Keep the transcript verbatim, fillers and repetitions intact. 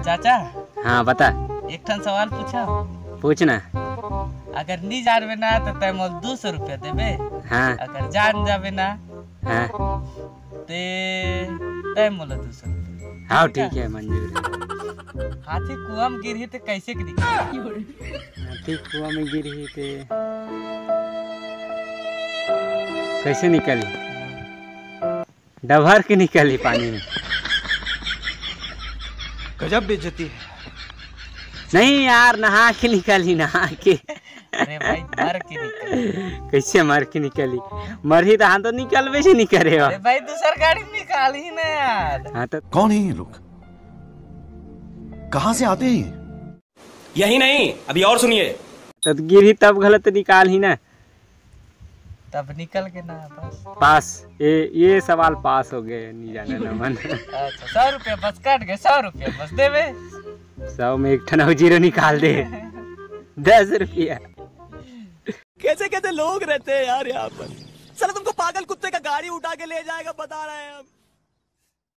चाचा, हाँ, बता। एक ठन सवाल पूछा। पूछ ना। अगर नी जानबे ना, तो तय मोल दो सौ रुपया देबे। हाँ। अगर जान जाबे ना, हाँ। ते तय मोला दो सौ रुपया। हाँ, ठीक है, मंजूर है। हाथी कुआं में गिरही ते कैसे के निकली? हाथी कुआं में गिरही ते कैसे निकली? डबहर के निकली पानी में। गजब बेइज्जती है। नहीं यार, नहा के निकली, नहा के। अरे भाई, मर के निकली। कैसे मर के निकली? मरही तो हाथ तो निकलबे से नहीं करे हो। अरे भाई, दूसर गाड़ी में निकालही ना यार। हाँ तो कौन है ये लोग? कहाँ से आते हैं ये? यही नहीं, अभी और सुनिए। तो गिरही तब गलत निकालही ना। तब निकल के ना बस। पास। ये, ये सवाल पास हो गए, नहीं जाने ना मन। अच्छा, सौ रुपया बस कट गए, सौ रुपया बस देबे। सौ में एक ठन अउ जीरो निकाल दे। दस रुपया। कैसे कैसे लोग रहते हैं यार यहाँ पर। साला तुमको पागल कुत्ते का गाड़ी उठा के ले जाएगा, बता रहे हैं हम।